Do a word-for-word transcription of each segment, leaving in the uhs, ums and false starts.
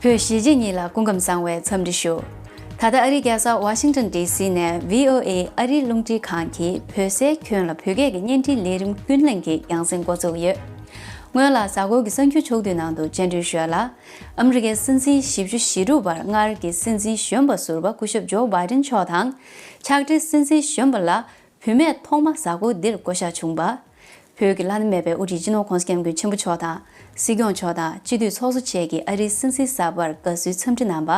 བོད་གཞིས་བྱེས་གཉིས་ལ་སྐུ་ཁམས་བཟང་བའི་འཚམས་འདྲི་ཞུ། ད་ལྟ་ཨ་རིའི་རྒྱལ་ས་ཝ་ཤིང་ཊོན་ཌི་སི་ནས་བྷི་ཨོ་ཨེ་ཨ་རིའི་རླུང་འཕྲིན་ཁང་གིས་བོད་སའི་ཁྱོན་ལ་བོད་སྐད་ཀྱི་བརྙན་འཕྲིན་ལས་རིམ་ཀུན་གླེང་གི་རྒྱང་སྲིང་འགོ་བཙུགས་ཡོད། སྔོན་ལ་གཟའ་འཁོར་གྱི་གསར་འགྱུར་ཕྱོགས་བསྡུས་ནང་དུ་བཅར་འདྲི་ཞུས་ལ། ཨ་མི་རི་ཀའི་སྲིད་འཛིན་བཞི་བཅུ་ཞེ་དྲུག་པར་སྔར་གྱི་སྲིད་འཛིན་གཞོན་པ་ཟུར་པ་སྐུ་ཞབས་ཇོ་བྷའི་ཌེན་མཆོག་དང་། ཕྱག་སྦྲེལ་སྲིད་འཛིན་གཞོན་པ་ལ། བུད་མེད་ཐོག་མ་གཟའ་འཁོར་འདིར་བསྐོ་བཞག་བྱུང་བ། བོད་ཀྱི་བླ་ན་མེད་པའི་དབུ་ཁྲིད་སྤྱི་ནོར་༸གོང་ས་༸སྐྱབས་མགོན་ཆེན་པོ་མཆོག་དང་། སྲིད་སྐྱོང་མཆོག་དང་སྤྱི་འཐུས་ཚོགས་གཙོ་བཅས་ཀྱིས་ཨ་རིའི་སྲིད་འཛིན་གསར་པར་དགའ་བསུའི་འཚམས་འདྲི་གནང་བ།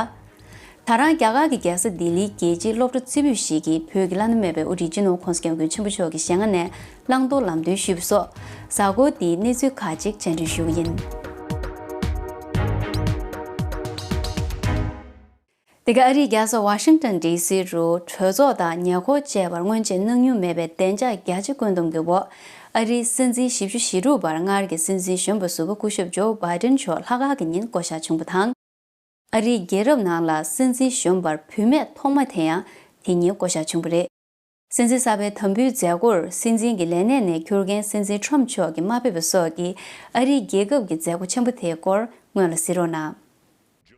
ད་རང་རྒྱ་གར་གྱི་རྒྱལ་ས་ལྡི་ལིའི་རྒྱལ་སྤྱིའི་སློབ་གྲྭ་རྩེ་ཕུད་ཞིག་གིས་བོད་ཀྱི་བླ་ན་མེད་པའི་དབུ་ཁྲིད་སྤྱི་ནོར་༸གོང་ས་༸སྐྱབས་མགོན་ཆེན་པོ་མཆོག་གི་ཞལ་སྔ་ནས་བླང་དོར་ལམ་སྟོན་ཞུས་པ་སོགས་གཟའ་འཁོར་འདིའི་གནས་ཚུལ་ཁག་ཅིག་བཅར་འདྲི་ཞུ་གི་ཡིན། འདི་ག་ཨ་རིའི་རྒྱལ་ས་ཝ་ཤིང་ཊོན་ཌི་སི་རུ་གྲོས་ཚོགས་དང་ཉེ་འཁོར་བཅས་པར་སྔོན་ཆད་གནང་མྱོང་མེད་པའི་བདེ་འཇགས་རྒྱ་ཆེ་བཀོད་འདོམས་ཀྱི་འོག་ཨ་རིའི་སྲིད་འཛིན་བཞི་བཅུ་ཞེ་དྲུག་པར་སྔར་གྱི་སྲིད་འཛིན་གཞོན་པ་ཟུར་པ་སྐུ་ཞབས་ཇོ་བྷའི་ཌེན་མཆོག་ལྷག་དཀར་གྱི་ཉིན་བསྐོ་བཞག་བྱུང་བ་དང་། ཨ་རིའི་རྒྱལ་རབས་ནང་ལ་སྲིད་འཛིན་གཞོན་པར་བུད་མེད་ཐོག་མ་དེ་ཡང་དེ་ཉིན་བསྐོ་བཞག་བྱུང་བ་རེད། སྲིད་འཛིན་གསར་པའི་དམ་འབུལ་མཛད་སྒོར་སྲིད་འཛིན་གྱི་ལས་གནས་ནས་འཁྱུར་མཁན་སྲིད་འཛིན་ཊམ་མཆོག་གིས་མ་ཕེབས་པ་སོགས་ཀྱི་ཨ་རིའི་རྒྱལ་ཁབ་ཀྱི་མཛད་སྒོ་ཆེན་པོ་དེའི་སྐོར་སྔོན་ལ་གཟིགས་རོགས་གནང་།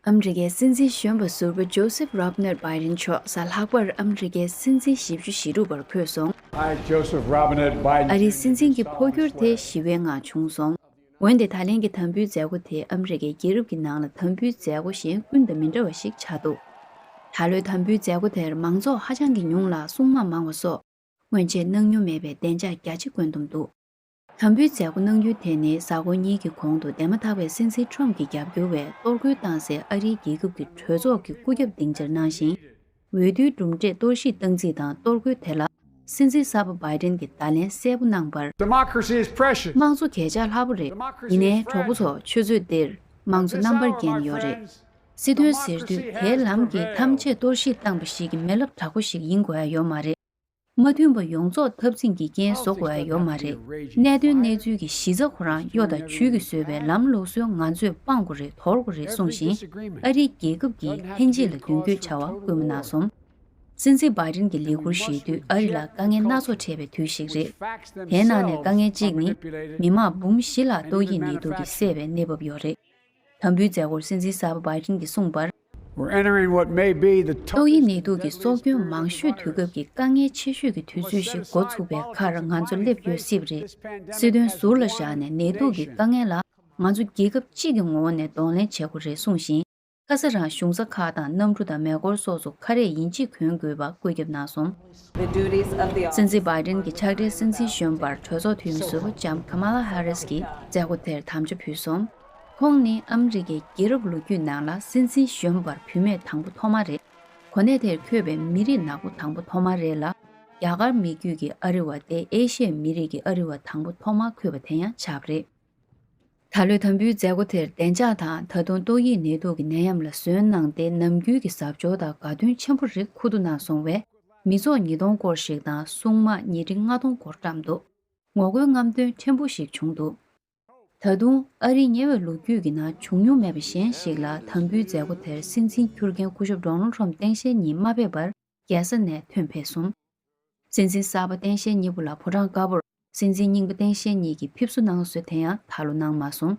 ཨ་མི་རི་ཀའི་སྲིད་འཛིན་གཞོན་པ་ཟུར་པ་ཇོ་སེབ་རོབ་ནེར་བྷའི་ཌེན་མཆོག་གཟའ་ལྷག་པར་ཨ་མི་རི་ཀའི་སྲིད་འཛིན་བཞི་བཅུ་ཞེ་དྲུག་པར་འཁོད་སོང་། I, Joseph Robinette Biden ཨ་རིའི་སྲིད་འཛིན་གྱི་འཕོ་འགྱུར་དེ་ཞི་བའི་ངང་བྱུང་སོང་། འོན་ཏེ་ད་ལན་གྱི་དམ་འབུལ་མཛད་སྒོ་དེ་ཨ་མི་རི་ཀའི་རྒྱལ་རབས་ཀྱི་ནང་ལ་དམ་འབུལ་མཛད་སྒོ་གཞན་ཀུན་དང་མི་འདྲ་བ་ཞིག་ཆགས་འདུག་ད་ལོའི་དམ་འབུལ་མཛད་སྒོ་དེར་མང་ཚོགས་ཧ་ཅང་གི་ཉུང་ལ་སྲུང་དམག་མང་བ་སོགས་སྔོན་ཆད་གནང་མྱོང་མེད་པའི་བདེ་འཇགས་རྒྱ་ཆེ་བཀོད་འདོམས་འདུག་དམ་འབུལ་མཛད་སྒོ་གནང་ཡུལ་དེ་ནི་གཟའ་འཁོར་གཉིས་ཀྱི་གོང་དུ་འདས་མ་ཐག་པའི་སྲིད་འཛིན་ཊམ་གྱི་རྒྱབ་སྐྱོར་བས་གཏོར་རྒོལ་བཏང་སའི་ཨ་རིའི་རྒྱལ་ཁབ་ཀྱི་གྲོས་ཚོགས་ཀྱི་སྐུ་རྒྱབ་སྡིངས་ཆར་གནང་ཞིང་། འོས་བསྡུའི་གྲུབ་འབྲས་གཏོར་བཤིག་བཏང་རྩིས་དང་གཏོར་རྒོལ་དེ་ལ་སྲིད་འཛིན་གསར་པ་བྷའི་ཌེན་གྱིས་བརྡ་ལན་གསལ་པོ་གནང་བར། Democracy is precious. དམངས་གཙོ་གལ་ཆེ་ལྷག་པོ་རེད། ཡིན་ནའི་གྲོགས་པོ་ཚོ་ཆུ་ཚོད་འདིར་དམངས་གཙོ་རྣམ་པར་རྒྱལ་ནས་ཡོད་རེད། སྲིད་དོན་ཟེར་དུས་དེའི་ལམ་གྱི་ཐམས་ཅད་གཏོར་བཤིག་བཏང་པ་ཞིག་གི་མེ་རླབས་དྲག་པོ་ཞིག་ཡིན་དགོས་ཡ་ཡོད་མ་རེད། མ་མཐུན་པ་ཡོངས་རྫོགས་འཐབ་འཛིང་གི་རྐྱེན་བཟོ་དགོས་ཡ་ཡོད་མ་རེད། གནད་དོན་གནས་ཚུལ་གྱི་གཞི་རྩ་ཁོ་རང་གཡོ་དང་བྱུས་ཀྱིས་བཟོས་པའི་ལམ་ལུགས་སྲོལ་ང་ཚོས་སྤང་དགོས་རེད། དོར་དགོས་རེད་གསུངས་ཤིང་། ཨ་རིའི་རྒྱལ་ཁབ་ཀྱི་ལྷན་སྐྱེས་ལ་མདུན་སྐྱོད་བྱ་བ་སྐུལ་མ་གནང་སོང་། སྲིད་འཛིན་བྷའི་ཌེན་གྱི་ལས་ཁུར་བཞེས་དུས་ཨ་རི་ལ་དཀའ་ངལ་སྣ་ཚོགས་འཕྲད་པའི་དུས་ཤིག་རེད། དེའི་ནང་ནས་དཀའ་ངལ་གཅིག་ནི། མི་མང་འབུམ་བཞི་ལ་ཏོག་དབྱིབས་ནད་དུག་གིས་བསད་པའི་གནས་བབ་ཡོད་རེད། དམ་འབུལ་མཛད་སྒོར་སྲིད་འཛིན་གསར་པ་བྷའི་ཌེན་གྱིས་གསུངས་པར། We're entering what may be the ཏོག་དབྱིབས་ནད་དུག་གི་སྲོག་སྐྱོན་མང་ཤོས་དུས་སྐབས་ཀྱི་དཀའ་ངལ་ཆེ་ཤོས་ཀྱི་དུས་ཚོད་ཞིག་འགོ་ཚུགས་པའི་ཁར་ང་ཚོ་སླེབས་ཡོད་སྲིད་པ་རེད། སྲིད་དོན་ཟུར་ལ་བཞག་ནས་ནད་དུག་གི་དཀའ་ངལ་ལ་ང་ཚོ་རྒྱལ་ཁབ་གཅིག་གི་ངོ་བོ་ནས་གདོང་ལེན་བྱེད་དགོས་རེད་གསུངས་ཤིང་། ཁ་ས་རང་གཞུང་ས་ཁག་དང་གནམ་གྲུ་དང་མེ་འཁོར་སོགས་སུ་ཁ་རས་ཡིན་གཅིག་གྱོན་དགོས་པ་བཀོད་ཁྱབ་གནང་སོང་། The duties of the office. སྲིད་འཛིན་བྷའི་ཌེན་གྱི་ཕྱག་སྦྲེལ་སྲིད་འཛིན་གཞོན་པར་གྲོས་ཚོགས་འཐུས་མི་ཟུར་པ་ལྕམ་ཀ་མ་ལ་ཧ་རིས་ཀྱིས་མཛད་སྒོ་དེར་དམ་བཅའ་ཕུལ་སོང་། ཁོང་ནི་ཨ་མི་རི་ཀའི་རྒྱལ་རབས་ལོ་རྒྱུས་ནང་ལ་སྲིད་འཛིན་གཞོན་པར་བུད་མེད་དང་པོ་ཐོག་མ་རེད། གོ་གནས་དེར་འཁོད་པའི་མི་རིགས་ནག་པོ་དང་པོ་ཐོག་མ་རེད་ལ། རྒྱ་གར་མི་རྒྱུད་ཀྱི་ཨ་རི་བ་སྟེ་ཨེ་ཤི་ཡའི་མི་རིགས་ཀྱི་ཨ་རི་བ་དང་པོ་ཐོག་མར་འཁོད་པ་དེ་ཡང་ཆགས་པ་རེད། ད་ལོའི་དམ་འབུལ་མཛད་སྒོ་དེར་བདེ་འཇགས་དང་ད་དུང་ཏོག་དབྱིབས་ནད་དུག་གི་ནད་ཡམས་ལ་གཟོན་གནང་སྟེ་ནམ་རྒྱུན་གྱི་གཟབ་མཆོར་དང་དགའ་སྟོན་ཆེན་པོ་རིགས་ཁུ་བསྡུ་གནང་སོང་བས་མི་ཚོགས་ཉིས་སྟོང་སྐོར་ཞིག་དང་སྲུང་དམག་ཉེ་འབྲེལ་ལྔ་སྟོང་སྐོར་བཀྲམ་འདུག་ངོ་རྒོལ་རྔམ་སྟོན་ཕྲན་བུ་ཞིག་བྱུང་འདུག་ད་དུང་ཨ་རིའི་ཉེ་བའི་ལོ་རྒྱུས་ཀྱི་ནང་བྱུང་མྱོང་མེད་པ་གཞན་ཞིག་ལ་དམ་འབུལ་མཛད་སྒོ་དེར་སྲིད་འཛིན་འཁྱུར་མཁན་སྐུ་ཞབས་ཌོ་ནལ་ཊམ་སྟངས་དཔྱལ་གཉིས་མ་ཕེབས་པར་རྒྱལ་ས་ནས་ཐོན་ཕེབས་སོང་། སྲིད་འཛིན་གསར་པ་སྟངས་དཔྱལ་གཉིས་པོ་ལ་ཕོ་བྲང་དཀར་པོར་སྲིད་འཛིན་རྙིང་པ་སྟངས་དཔྱལ་གཉིས་ཀྱིས་ཕེབས་བསུ་གནང་སྲོལ་དེ་ཡང་ད་ལོ་གནང་མ་སོང་།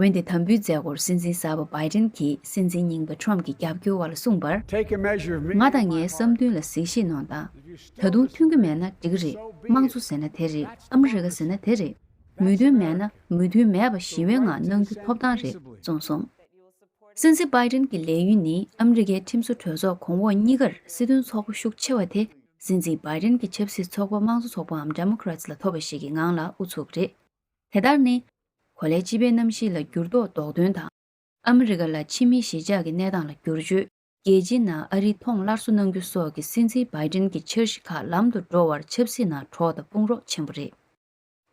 འོན་ཏེ་དམ་འབུལ་མཛད་སྒོར་སྲིད་འཛིན་གསར་པ་བྷའི་ཌེན་གྱིས་སྲིད་འཛིན་རྙིང་པ་ཊམ་གྱི་རྒྱབ་སྐྱོར་བ་ལ་གསུངས་པར། Take a measure of me. ང་དང་ངའི་བསམ་འདུན་ལ་གཟིགས་ཞིབ་གནང་དང་། ད་དུང་མཐུན་གྱི་མེད་ན་འགྲིག་གི་རེད། དམངས་གཙོ་ཟེར་ན་དེ་རེད། ཨ་མི་རི་ཀ་ཟེར་ན་དེ་རེད། མོས་མཐུན་མེད་ན་མོས་མཐུན་མེད་པ་ཞི་བའི་ངང་གནང་རྒྱུ་ཐོབ་ཐང་རེད་གསུངས་སོང་། སྲིད་འཛིན་བྷའི་ཌེན་གྱི་ལས་ཡུན་ནི་ཨ་མི་རི་ཀའི་ཁྲིམས་བཟོ་གྲོས་ཚོགས་གོང་འོག་གཉིས་ཀར་སྲིད་དོན་ཚོགས་པ་ཤུགས་ཆེ་བ་དེ་སྲིད་འཛིན་བྷའི་ཌེན་གྱི་ཆབ་སྲིད་ཚོགས་པ་དམངས་གཙོ་ཚོགས་པའམ་ཌེ་མོ་ཀ་རེ་ཊི་ལ་ཐོབ་པ་ཞིག་གི་ངང་ལ་དབུ་ཚུགས་རེད། དེ་ལྟར་ནི། གོ་ལའི་སྤྱི་པའི་གནམ་གཤིས་ལ་འགྱུར་ལྡོག་ཟློག་ཐོན་དང་། ཨ་མི་རི་ཀ་ལ་ཕྱི་མིའི་གཞིས་ཆགས་ཀྱི་གནས་སྟངས་ལ་བསྒྱུར་བཅོས། རྒྱལ་སྤྱིའི་ནང་ཨ་རིའི་མཐོང་སླར་གསོ་གནང་རྒྱུ་སོགས་ཀྱི་སྲིད་འཛིན་བྷའི་ཌེན་གྱི་འཆར་གཞི་ཁག་ལམ་དུ་འགྲོ་བར་ཆབ་སྲིད་ནང་གྲོགས་དང་དཔུང་རོགས་ཆེན་པོ་རེད།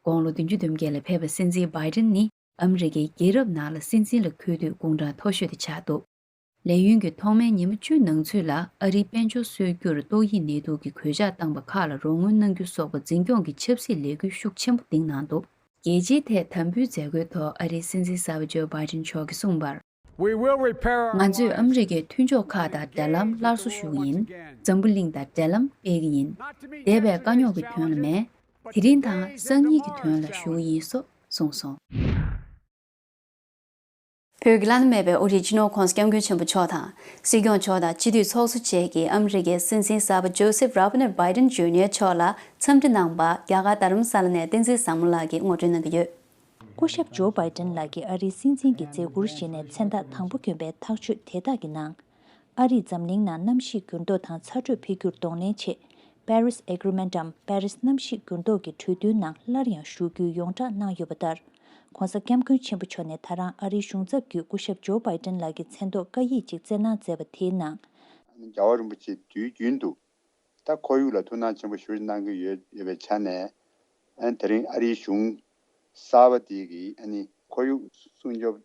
དགུང་ལོ་བདུན་ཅུ་དོན་བརྒྱད་ལ་ཕེབས་པའི་སྲིད་འཛིན་བྷའི་ཌེན་ནི་ཨ་མི་རི་ཀའི་རྒྱལ་རབས་ནང་ལ་སྲིད་འཛིན་ལ་འཁོད་དུས་དགུང་གྲངས་མཐོ་ཤོས་དེ་ཆགས་འདུག་ལས་ཡུན་གྱི་ཐོག་མའི་ཉི་མ་བཅུའི་ནང་ཚུད་ལ་ཨ་རིའི་དཔལ་འབྱོར་གསོ་རྒྱུར་ཏོག་དབྱིབས་ནད་དུག་གིས་གོད་ཆག་བཏང་པ་ཁག་ལ་རོགས་སྐྱོར་གནང་རྒྱུ་སོགས་པ་འཛིན་སྐྱོང་གི་ཆབ་སྲིད་ལས་འགུལ་ཤུགས་ཆེན་པོ་བཏིང་གནང་འདུག་རྒྱལ་སྤྱིའི་ཐད་དམ་འབུལ་མཛད་སྒོའི་ཐོག་ཨ་རིའི་སྲིད་འཛིན་གསར་པ་ཇོ་བྷའི་ཌེན་མཆོག་གིས་གསུངས་པར། We will repair our ང་ཚོས་ཨ་མི་རི་ཀའི་མཐུན་ཕྱོགས་ཁག་དང་འབྲེལ་ལམ་སླར་གསོ་ཞུ་གི་ཡིན། འཛམ་བུ་གླིང་དང་འབྲེལ་ལམ་སྤེལ་གི་ཡིན། འདས་པའི་དཀའ་རྙོག་གི་དོན་ལ་མེད། དེ་རིང་དང་སང་ཉིན་གྱི་དོན་ལ་ཞུ་གི་ཡིན་སོགས་གསུངས་སོང་། བོད་ཀྱི་བླ་ན་མེད་པའི་དབུ་ཁྲིད་སྤྱི་ནོར་༸གོང་ས་༸སྐྱབས་མགོན་ཆེན་པོ་མཆོག་དང་། སྲིད་སྐྱོང་མཆོག་དང་སྤྱི་འཐུས་ཚོགས་གཙོ་བཅས་ཀྱིས་ཨ་མི་རི་ཀའི་སྲིད་འཛིན་གསར་པ་ཇོ་སེབ་རོ་བྷ་ནར་བྷའི་ཌེན་ཇུ་ནིཡར་མཆོག་ལ་འཚམས་འདྲི་གནང་བ་རྒྱ་གར་རྡ་རམ་ས་ལ་ནས་བསྟན་འཛིན་བཟང་མོ་ལགས་ཀྱིས་ངོ་སྤྲོད་གནང་གི་ཡོད། སྐུ་ཞབས་ཇོ་བྷའི་ཌེན་ལགས་ཀྱིས་ཨ་རིའི་སྲིད་འཛིན་གྱི་མཛད་ཁུར་བཞེས་ནས་མཚན་རྟགས་དང་པོ་གྱོན་པའི་ཐག་གཅོད་དེ་དག་གི་ནང་། ཨ་རིས་འཛམ་གླིང་ནང་གནམ་གཤིས་འགྱུར་ལྡོག་དང་ཚ་དྲོད་འཕེལ་འགྱུར་གདོང་ལེན་ཆེད། Paris Agreement འམ་པེ་རིས་གནམ་གཤིས་འགྱུར་ལྡོག་གི་གྲོས་མཐུན་ནང་སླར་ཡང་ཞུགས་རྒྱུའི་ཡོངས་བསྒྲགས་གནང་ཡོད་པ་ལྟར། ྋགོང་ས་ྋསྐྱབས་མགོན་ཆེན་པོ་མཆོག་ནས་ད་རང་ཨ་རིའི་གཞུང་ཚབ་བརྒྱུད་སྐུ་ཞབས་ཇོ་བྷའི་ཌེན་ལགས་ཀྱི་མཚན་ཐོག་བཀའ་ཡིག་ཅིག་བསྩལ་གནང་མཛད་པ་དེའི་ནང་། རྒྱལ་བ་རིན་པོ་ཆེ་དུས་རྒྱུན་དུ་ད་ཁོར་ཡུག་ལ་ཐུགས་སྣང་ཆེན་པོ་ཞེ་པོ་ཅིག་གནང་གི་ཡོད་ཡོད་པའི་ཆ་ནས། ཨ་ནི་དེ་རིང་ཨ་རིའི་གཞུང་གསར་པ་དེ་གིས་ཨ་ནི་ཁོར་ཡུག་སྲུང་སྐྱོབ་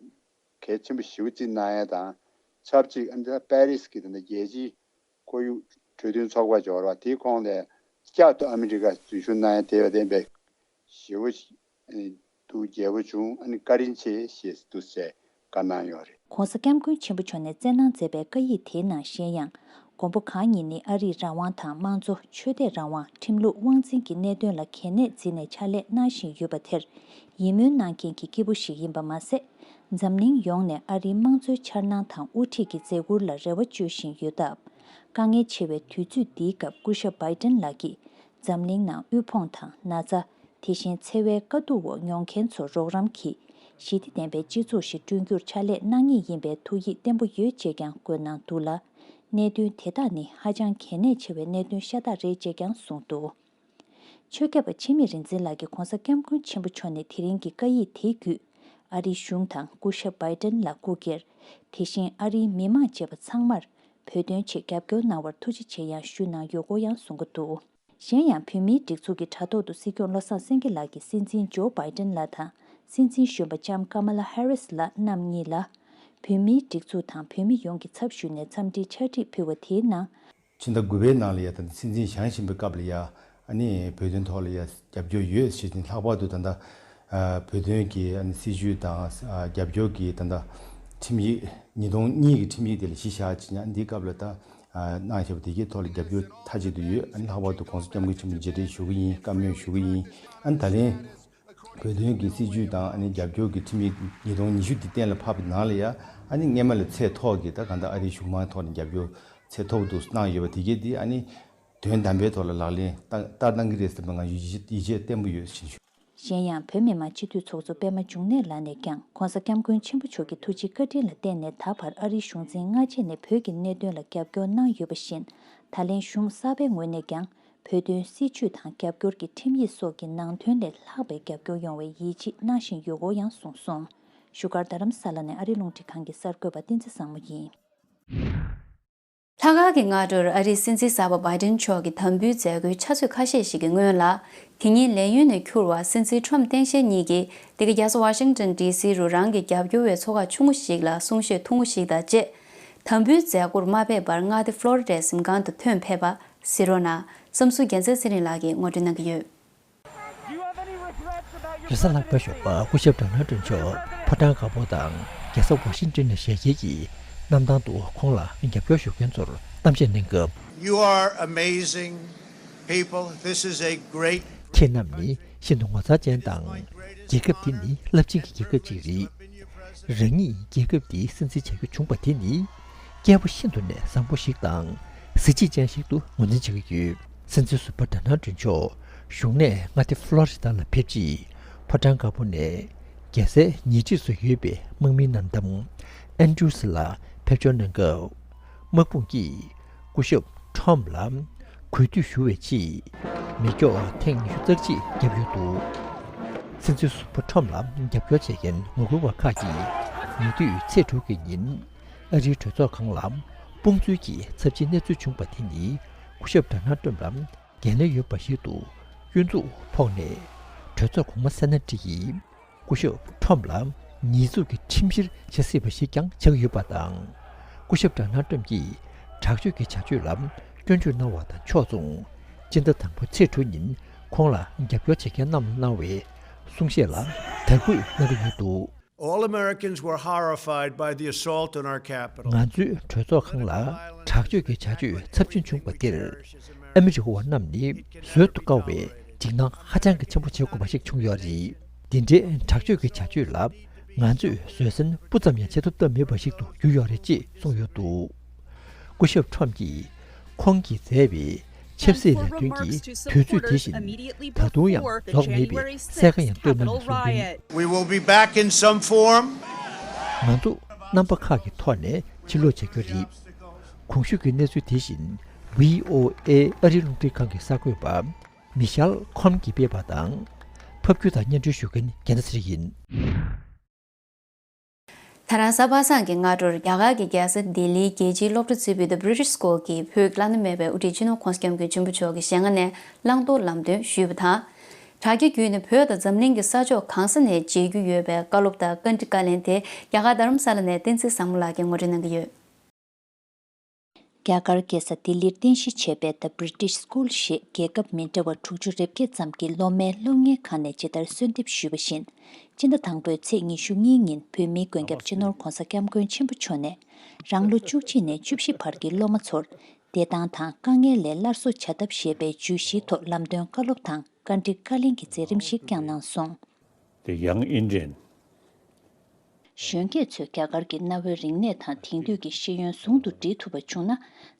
གལ་ཆེན་པོ་ཞེ་པོ་ཅིག་གནང་ཡ་དང་། ཆབས་ཅིག་ཨ་ནི་ད་པེ་རིས་ཀྱི་ད་ལྟ་རྒྱལ་སྤྱིའི་ཁོར་ཡུག་གྲོས་མཐུན་ཚོགས་པ་འབྱོར་བ་དེའི་ཁོངས་ལས་བསྐྱར་དུ་ཨ་མི་རི་ཀ་འཛུལ་ཞུགས་གནང་ཡ་དེ་བས་བདེན་པའི་ཞེ་པོ་ཅིག་ཨ་ནི་ཐུགས་དགྱེས་པོ་བྱུང་། ཨ་ནི་བཀའ་དྲིན་ཆེ་ཞེས་འདུག་ཟེར་བཀའ་གནང་ཡོད་རེད། ྋགོང་ས་ྋསྐྱབས་མགོན་ཆེན་པོ་མཆོག་ནས་བསྩལ་གནང་མཛད་པའི་བཀའ་ཡིག་དེའི་ནང་གཞན་ཡང་། མགོན་པོ་གང་ཉིད་ནི་ཨ་རིས་རང་དབང་དང་དམངས་གཙོ། ཆོས་དད་རང་དབང་། ཁྲིམས་ལུགས་དབང་འཛིན་གྱི་གནད་དོན་ལ་གལ་གནད་བརྩིས་ནས་ཕྱག་ལས་གནང་བཞིན་ཡོད་པ་དེར་ཡིད་སྨོན་གནང་མཁན་གྱི་སྐྱེས་བུ་ཞིག་ཡིན་པ་མ་ཟད། འཛམ་གླིང་ཡོངས་ནས་ཨ་རིའི་དམངས་གཙོའི་འཆར་སྣང་དང་དབུ་ཁྲིད་ཀྱི་མཛད་ཁུར་ལ་རེ་བ་བཅོལ་བཞིན་ཡོད་སྟབས། དཀའ་ངལ་ཆེ་བའི་དུས་ཚོད་འདིའི་སྐབས་སྐུ་ཞབས་བྷའི་ཏན་ལགས་ཀྱིས་འཛམ་གླིང་ནང་དབུལ་ཕོངས་དང་ན་ཚ། དེ་བཞིན་འཚེ་བའི་དཀའ་སྡུག་འོག་མྱོང་མཁན་ཚོར་རོགས་རམ་གྱིས་ཞི་བདེ་ལྡན་པའི་སྤྱི་ཚོགས་ཤིག་བསྐྲུན་རྒྱུར་ཕྱག་ལས་གནང་ངེས་ཡིན་པའི་ཐུགས་ཡིད་བརྟན་པོ་ཡོད་ཅེས་ཀྱང་བཀོད་གནང་འདུག་ལ། གནད་དོན་དེ་དག་ནི་ཧ་ཅང་གལ་གནད་ཆེ་བའི་གནད་དོན་ཤ་སྟག་རེད་ཅེས་ཀྱང་གསུངས་འདུག། ཆོས་སྐྱབས་པ་འཆི་མེད་རིག་འཛིན་ལགས་ཀྱིས་ྋགོང་ས་ྋསྐྱབས་མགོན་ཆེན་པོ་མཆོག་ནས་དེ་རིང་གི་བཀའ་ཡིག་དེ་བརྒྱུད། ཨ་རིའི་གཞུང་དང་སྐུ་ཞབས་བྷའི་ཏན་ལ་སྐུ་སྒེར། དེ་བཞིན་ཨ་རིའི་མི་མང་བཅས་པ་ཚང་མར་བོད་དོན་ཆེད་རྒྱབ་སྐྱོར་གནང་བར་ཐུགས་རྗེ་ཆེ་ཡང་ཞུས་གནང་ཡོད་སྐོར་ཡང་གསུང་གི་འདུག། གཞན་ཡང་བོད་མིའི་སྒྲིག་འཛུགས་ཀྱི་དྲ་ཐོག་ཏུ་སྲིད་སྐྱོང་བློ་བཟང་སེང་གེ་ལགས་ཀྱིས་སྲིད་འཛིན་ཇོ་བྷའི་ཏན་ལགས་དང་སྲིད་འཛིན་གཞོན་པ་ལྕམ་ཀ་མ་ལ་ཧེ་རིས་ལགས་རྣམ་གཉིས་ལ། བོད་མིའི་སྒྲིག་འཛུགས་དང་བོད་མི་ཡོངས་ཀྱི་ཚབ་ཞུས་ནས་འཚམས་འདྲིའི་ཕྱག་བྲིས་ཕུལ་བ་དེའི་ནང་། ཕྱི་ཟླ་དགུ་པའི་ནང་ལ་ཡ་ད་ལྟ་སྲིད་འཛིན་བཞེངས་བཞིན་པའི་སྐབས་ལ་ཡ། ཨ་ནི་བོད་དོན་ཐོག་ལ་ཡ་རྒྱབ་སྐྱོར་ཡོད་ཞེས་ནས། ལྷག་པར་དུ་ད་ལྟ་ཨ་བོད་དོན་གྱི་ཨ་ནི་སྲིད་བྱུས་དང་ཨ་རྒྱབ་སྐྱོར་གྱི་ད་ལྟ་ཁྲིམས་ཡིག་ཉིས་སྟོང་གཉིས་ཀྱི་ཁྲིམས་ཡིག་དེ་ལ་གཞི་བཞག་ཅིག་ཡང་འདིའི་སྐབས་ལ་ད་ཨ་གནང་བཞག་པ་དེ་གའི་ཐོག་ལ་རྒྱབ་སྐྱོར་མཐའ་གཅིག་ཏུ་ཡོད། ཨ་ནི་ལྷག་པར་དུ་༧གོང་ས་༧སྐྱབས་མགོན་ཆེན་པོ་མཇལ་འཕྲད་ཞུ་གི་ཡིན། བཀའ་མོལ་ཞུ་གི་ཡིན། ཨ་ནི་ད་ལན་བོད་དོན་གྱི་སྲིད་བྱུས་དང་ཨ་ནི་རྒྱབ་སྐྱོར་གྱི་ཁྲིམས་ཡིག་ཉིས་སྟོང་ཉི་ཤུ་འདི་གཏན་ལ་ཕབ་པའི་ནང་ལ་ཡ། ཨ་ནི་སྔས་མ་ལས་ཚད་མཐོ་གི་ད་གང་ལྟར་ཨ་རིའི་གཞུང་མང་ཐོག་ནས་རྒྱབ་སྐྱོར་ཚད་མཐོ་པོ་འདུག་གནང་ཡོད་པ་དེ་གས་དེ་ཨ་ནི་དོན་དམ་པའི་ཐོག་ལ་ལག་ལེན་བསྟར་བསྟར་གནང་གི་རེད་ཟེར་བ་ང་ཚོ་ཡིད་ཆེས་ཡིད་ཆེས་བརྟན་པོ་ཡོད་ཟེར་ཞུ། གཞན་ཡང་བོད་མི་མང་སྤྱི་འཐུས་ཚོགས་གཙོ་པད་མ་འབྱུང་གནས་ལགས་ནས་ཀྱང་༧གོང་ས་༧སྐྱབས་མགོན་ཆེན་པོ་མཆོག་གི་ཐུགས་རྗེ་བཀའ་དྲིན་ལ་བརྟེན་ནས་ད་བར་ཨ་རིའི་གཞུང་འཛིན་སྔ་རྗེས་ནས་བོད་ཀྱི་གནད་དོན་ལ་རྒྱབ་སྐྱོར་གནང་ཡོད་པ་བཞིན། ད་ལན་གཞུང་གསར་པའི་ངོས་ནས་ཀྱང་བོད་དོན་སྲིད་བྱུས་དང་རྒྱབ་སྐྱོར་གྱི་ཁྲིམས་ཡིག་སོགས་ཀྱི་ནང་དོན་ལས་ལྷག་པའི་རྒྱབ་སྐྱོར་ཡོང་བའི་ཡིད་ཆེས་གནང་བཞིན་ཡོད་སྐོར་ཡང་གསུངས་སོང་། བཞུགས་སྒར་རྡ་རམ་ས་ལ་ནས་ཨ་རིའི་རླུང་འཕྲིན་ཁང་གི་གསར་འགོད་པ་བསྟན་འཛིན་བཟང་མོ་ཡིན། ལྷག་དཀར་གྱི་སྔ་དྲོར་ཨ་རིའི་སྲིད་འཛིན་གསར་པ་བྷའི་ཏན་མཆོག་གི་དམ་འབུལ་མཛད་སྒོའི་ཆུ་ཚོད་ཁ་ཤས་ཤིག་གི་སྔོན་ལ། དེ་ཉིན་ལས་ཡུན་ནས་འཁྱོར་བ་སྲིད་འཛིན་ཁྲོམ་སྟངས་དཔྱལ་གཉིས་ཀྱིས་འདི་ག་རྒྱལ་ས་ཝ་ཤིང་ཏོན་ཌི་སི་རུ་རང་གི་རྒྱབ་སྐྱོར་བའི་ཚོགས་ཁག་ཆུང་ངུ་ཞིག་ལ་གསུང་བཤད་ཐུང་ངུ་ཞིག་དང་བཅས། དམ་འབུལ་མཛད་སྒོར་མ་ཕེབས་པར་མངའ་སྡེ་ཕློ་རི་ཌའི་གཟིམ་ཁང་དུ་ཐོན་ཕེབས་པ་གཟིགས་རོགས་གནང་། བསམ་ཚུལ་རྒྱལ་མཚན་ཚེ་རིང་ལགས་ཀྱིས་ངོ་སྤྲོད་གནང་གི་ཡོད། རེས་གཟའ་ལྷག་པའི་ཞོགས་པ་སྐུ་ཞབས་ཌོ་ནལ་ཊམ་མཆོག་ཕོ་བྲང་དཀར་པོ་དང་རྒྱལ་ས་ཝ་ཤིང་ཏོན་ནས་ཞལ་གྱེས་ཀྱིས་གནམ་ཐང་དུ་ཁོང་ལ་རྒྱབ་སྐྱོར་ཞུ་མཁན་ཚོར་གཏམ་བཤད་གནང་སྐབས། You are amazing people. This is a great ཁྱེད་རྣམས་ནི་ཤིན་ཏུ་ངོ་མཚར་ཅན་དང་། རྒྱལ་ཁབ་འདི་ནི་རླབས་ཆེན་གྱི་རྒྱལ་ཁབ་ཅིག་རེད། རང་ཉིད་རྒྱལ་ཁབ་འདིའི་སྲིད་འཛིན་བྱ་རྒྱུ་བྱུང་བ་དེ་ནི། སྐྱེས་བུ་ཤིན་ཏུ་ནས་བཟང་པོ་ཞིག་དང་། གཟི་བརྗིད་ཅན་ཞིག་ཏུ་ངོས་འཛིན་བྱེད་ཀྱི་ཡོད། སྲིད་འཛིན་ཟུར་པ་ཌོ་ནལ་ཊམ་མཆོག་གཞུང་གནས་མངའ་སྡེ་ཕློ་རི་ཌ་ལ་ཕེབས་རྗེས། ཕོ་བྲང་དཀར་པོ་ནས་རྒྱལ་སའི་ཉེ་འཁྲིས་སུ་ཡོད་པའི་དམག་མིའི་མནའ་འདམ་ཨན་ཌྲུ་སི་ལ་ཕེབས་འབྱོར་གནང་སྐབས། དམག་དཔུང་གིས་སྐུ་ཞབས་ཁྲོམ་ལ་གུས་འདུད་ཞུ་བའི་ཆེད་མེ་སྒྱོགས་ཐེངས་ཉི་ཤུ་རྩ་གཅིག་བརྒྱབ་ཡོད་འདུག། སྲིད་འཛིན་ཟུར་པ་ཁྲོམ་ལ་རྒྱབ་སྐྱོར་བྱེད་མཁན་ངོ་རྒོལ་བ་ཁག་གིས་ཉེ་དུས་ཚེས་དྲུག་གི་ཉིན། ཨ་རིའི་གྲོས་ཚོགས་ཁང་ལ་དཔུང་འཛུལ་གྱི་ཚབས་ཆེའི་གནས་ཚུལ་བྱུང་བ་དེ་ནི། སྐུ་ཞབས་ཌོ་ནལ་ཊམ་ལ་འགན་ལེན་ཡོད་པ་ཞིག་ཏུ་སྐྱོན་འཛུགས་ཕོག་ནས། གྲོས་ཚོགས་གོང་མ་སེ་ན་ཊི་ཡིས་སྐུ་ཞབས་ཁྲོམ་ལ་ཉེས་འཛུགས་ཀྱི་ཁྲིམས་གཞིར་བྱ་སྲིད་པ་ཞིག་ཀྱང་ཆགས་ཡོད་པ་དང་། སྐུ་ཞབས་ཌོ་ནལ་ཊམ་གྱིས་དྲག་སྤྱོད་ཀྱི་བྱ་སྤྱོད་ལ་སྐྱོན་བརྗོད་གནང་བ་དང་ཕྱོགས་མཚུངས། སྤྱི་ཟླ་དང་པོ་ཚེས་དྲུག་ཉིན་ཁོང་ལ་རྒྱབ་སྐྱོར་བྱེད་མཁན་རྣམས་ལ་གནང་བའི་གསུང་བཤད་ལ་དར་རྒུད་གནང་གི་ཡོད་འདུག། All Americans were horrified by the assault on our Capitol. ང་ཚོའི་གྲོས་ཚོགས་ཁང་ལ་དྲག་སྤྱོད་ཀྱི་བྱ་སྤྱོད་ཚབས་ཆེན་བྱུང་བ་འདིར། ཨ་མི་རི་ཀ་བ་རྣམས་ནི་བཟོད་དུ་དཀའ་བའི་འཇིགས་སྣང་ཧ་ཅང་གི་ཆེན་པོ་བྱེད་དགོས་པ་ཞིག་བྱུང་ཡོད་རེད། འདི་འདྲའི་དྲག་སྤྱོད་ཀྱི་བྱ་སྤྱོད་ལ་ ང་ཚོས་བཟོད་བསྲན་སྤུ་ཙམ་ཡང་བྱེད་ཐུབ་ཐབས་མེད་པ་ཞིག་ཏུ་གྱུར་ཡོད་རེད་ཅེས་གསུངས་ཡོད་འདུག་སྐུ་ཞབས་ཁྲོམ་གྱིས་ཁོང་གིས་མཛད་པའི་ཆབ་སྲིད་ལས་དོན་གྱི་དུས་ཚོད་དེ་བཞིན་ད་དུང་ཡང་རྫོགས་མེད་པའི་གསལ་ཁ་ཡང་བཏོན་གནང་ནས་གསུངས་དོན། We will be back in some form. ང་ཚོ་རྣམ་པ་ཁག་གི་ཐོག་ནས་ཕྱིར་ལོག་བྱ་རྒྱུ་རེད། གོང་ཞུས་ཀྱི་གནས་ཚུལ་དེ་བཞིན་བྷི་ཨོ་ཨེ་ཨ་རིའི་རླུང་འཕྲིན་ཁང་གི་གསར་འགོད་པ་མི་ཤལ་ཁོམ་གྱིས་སྤེལ་བ་དང་། ཕབ་སྒྱུར་དང་སྙན་སྒྲོན་ཞུ་མཁན་རྒྱལ་མཚན་ཚེ་རིང་ཡིན། ད་རང་གཟའ་པ་སངས་ཀྱི་སྔ་དྲོར་རྒྱ་གར་གྱི་རྒྱལ་ས་ལྡི་ལིའི་རྒྱལ་སྤྱིའི་སློབ་གྲྭ་ཆེན་མོ་The British School གྱི་བོད་ཀྱི་བླ་ན་མེད་པའི་དབུ་ཁྲིད་སྤྱི་ནོར་༸གོང་ས་༸སྐྱབས་མགོན་ཆེན་པོ་མཆོག་གི་ཞལ་སྔ་ནས་བླང་དོར་ལམ་སྟོན་ཞུས་པ་དང་། དྲ་རྒྱ་བརྒྱུད་ནས་བོད་དང་འཛམ་གླིང་གི་ས་ཕྱོགས་གང་ས་ནས་མཇལ་རྒྱུ་ཡོད་པའི་བཀའ་སློབ་དང་བཀའ་འདྲི་བཀའ་ལན་དེ་རྒྱ་གར་རྡ་རམ་ས་ལ་ནས་བསྟན་འཛིན་བཟང་མོ་ལགས་ཀྱིས་ངོ་སྤྲོད་གནང་གི་ཡོད། རྒྱ་གར་རྒྱལ་ས་ལྡི་ལིར་རྟེན་གཞི་བྱས་པའི་The British School ཞེས་རྒྱལ་ཁབ་མི་འདྲ་བ་དྲུག་ཅུ་རེ་བརྒྱད་ཙམ་གྱི་སློབ་མའི་སློབ་གཉེར་ཁང་ནས་ཇི་ལྟར་གསོལ་འདེབས་ཞུས་པ་བཞིན། སྤྱི་ཟླ་དང་པོའི་ཚེས་ཉི་ཤུ་གཉིས་ཉིན་བོད་མིའི་མགོན་སྐྱབས་སྤྱི་ནོར་༸གོང་ས་༸སྐྱབས་མགོན་ཆེན་པོ་མཆོག་ནས་རང་ལོ་བཅུ་གཅིག་ནས་བཅུ་བཞི་བར་གྱི་སློབ་མ་ཚོར་བདེ་ཐང་དང་དཀའ་ངལ་ལས་སླར་གསོ་བྱ་ཐབས་ཞེས་པའི་བརྗོད་གཞིའི་ཐོག་ལམ་སྟོན་བཀའ་སློབ་དང་བཀའ་འདྲི་བཀའ་ལན་གྱི་མཛད་རིམ་ཞིག་བསྐྱངས་གནང་སོང་། The Young Indian གཞོན་སྐྱེས་ཚོས་རྒྱ་གར་གྱི་གནའ་བོའི་རིག་གནས་དང་དེང་དུས་ཀྱི་ཤེས་ཡོན་ཟུང་དུ་སྦྲེལ་ཐུབ་པ་བྱུང་ན།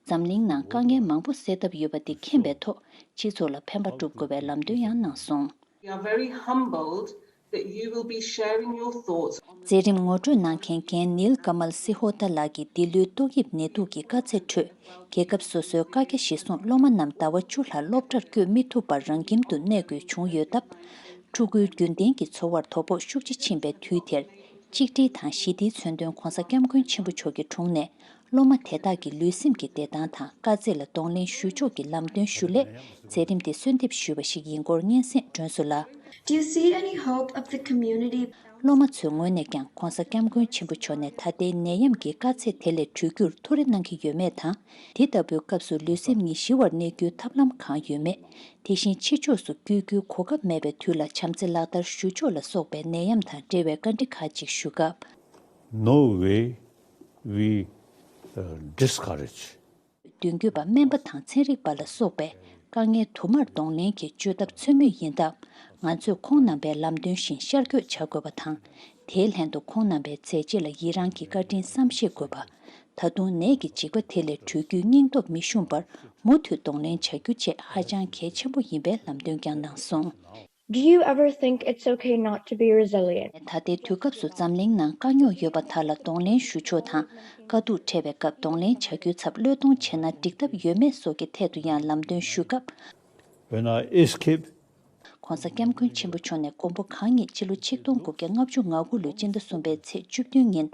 འཛམ་གླིང་ནང་དཀའ་ངལ་མང་པོ་སེལ་ཐབས་ཡོད་པ་འདི་མཁྱེན་པའི་ཐོག་སྤྱི་ཚོགས་ལ་ཕན་པ་སྒྲུབ་དགོས་པའི་ལམ་སྟོན་ཡང་གནང་སོང་། We are very humbled that you will be sharing your thoughts on མཛད་རིམ་ངོ་སྤྲོད་གནང་མཁན་རྒན་ནིལ་ཀ་མལ་སི་ཧོ་ཏ་ལགས་ཀྱིས་འདི་ལོའི་ཏོག་དབྱིབས་ནད་དུག་གི་དཀའ་ཚེགས་ཁྲོད། རྒྱལ་ཁབ་སོ་སོའི་བཀའ་རྒྱ་གཞིར་བཟུང་སློབ་མ་རྣམས་ཟླ་བ་བཅུ་ལྷག་སློབ་གྲྭར་བསྐྱོད་མི་ཐུབ་པར་རང་ཁྱིམ་དུ་གནས་དགོས་བྱུང་ཡོད་སྟབས། ཕྲུ་གུའི་རྒྱུན་ལྡན་གྱི་འཚོ་བར་དོ་ཕོག་ཤུགས་ཆེ་ཕྱིན་པའི་དུས་དེར། གཅིག་སྒྲིལ་དང་ཞི་བདེའི་མཚོན་དོན་༸གོང་ས་༸སྐྱབས་མགོན་ཆེན་པོ་མཆོག་གི་དྲུང་ནས། སློབ་མ་དེ་དག་གི་ལུས་སེམས་ཀྱི་བདེ་ཐང་དང་དཀའ་ཚེགས་ལ་གདོང་ལེན་ཞུ་ཕྱོགས་ཀྱི་ལམ་སྟོན་ཞུ་སླད། མཛད་རིམ་དེ་གསོལ་འདེབས་ཞུས་པ་ཞིག་ཡིན་སྐོར་སྙན་སེང་སྒྲོན་སོ་ལགས། Do you see any hope of the community? སློབ་མ་ཚོའི་ངོས་ནས་ཀྱང་༸གོང་ས་༸སྐྱབས་མགོན་ཆེན་པོ་མཆོག་ནས་ད་ལྟའི་ནད་ཡམས་ཀྱི་དཀའ་ཚེགས་དེ་ལས་གྲོལ་རྒྱུར་ཐུགས་རེ་གནང་གི་ཡོད་མེད་དང་། དེ་ལྟ་བུའི་སྐབས་སུ་ལུས་སེམས་གཉིས་ཞི་བར་གནས་རྒྱུའི་ཐབས་ལམ་གང་ཡོད་མེད། དེ་བཞིན་ཕྱི་ཕྱོགས་སུ་བསྐྱོད་རྒྱུའི་གོ་སྐབས་མེད་པའི་དུས་ལ་བྱམས་བརྩེ་ལག་བསྟར་ཞུ་ཕྱོགས་ལ་སོགས་པའི་ནད་ཡམས་དང་འབྲེལ་བའི་བཀའ་འདྲི་ཁག་ཅིག་ཞུ་སྐབས། No way we, uh, discourage. མདུན་སྐྱོད་པ་སྨན་པ་དང་ཚན་རིག་པ་ལ་སོགས་པས་དཀའ་ངལ་དུ་མར་གདོང་ལེན་གྱི་བཅོས་ཐབས་འཚོལ་མུས་ཡིན་སྟབས། ང་ཚོས་ཁོང་རྣམ་པའི་ལམ་སྟོན་བཞིན་ཤར་བསྐྱོད་བྱ་དགོས་པ་དང་། དེའི་ལྷན་དུ་ཁོང་རྣམ་པའི་མཛད་རྗེས་ལ་ཡི་རངས་ཀྱི་བཀའ་དྲིན་བསམ་ཤེས་དགོས་པ། ད་དུང་ནད་ཀྱི་འཇིགས་པ་དེ་ལས་གྲོལ་རྒྱུའི་སྙིང་སྟོབས་མི་ཞུམ་པར་མུ་མཐུད་གདོང་ལེན་བྱ་རྒྱུ་བཅས་ཧ་ཅང་གལ་ཆེན་པོ་ཡིན་པའི་ལམ་སྟོན་ཀྱང་གནང་སོང་། Do you ever think it's okay not to be resilient? ད་ལྟའི་དུས་སྐབས་སུ་འཛམ་གླིང་ནང་དཀའ་རྙོག་ཡོད་པ་དག་ལ་གདོང་ལེན་ཞུ་ཕྱོགས་དང་། དཀའ་སྡུག་འཕྲད་པའི་སྐབས་གདོང་ལེན་བྱ་རྒྱུའི་ཚབ་བློས་གཏོང་བྱས་ན་འགྲིག་ཐབས་ཡོད་མེད་སོགས་ཀྱི་ཐད་དུ་ཡང་ལམ་སྟོན་ཞུ་སྐབས། When I escaped། ༸གོང་ས་༸སྐྱབས་མགོན་ཆེན་པོ་མཆོག་ནས་མགོན་པོ་གང་ཉིད་སྤྱི་ལོ་ཆིག་སྟོང་དགུ་བརྒྱ་ལྔ་བཅུ་ང་དགུ་ལོའི་སྤྱི་ཟླ་གསུམ་པའི་ཚེས་བཅུ་བདུན་ཉིན་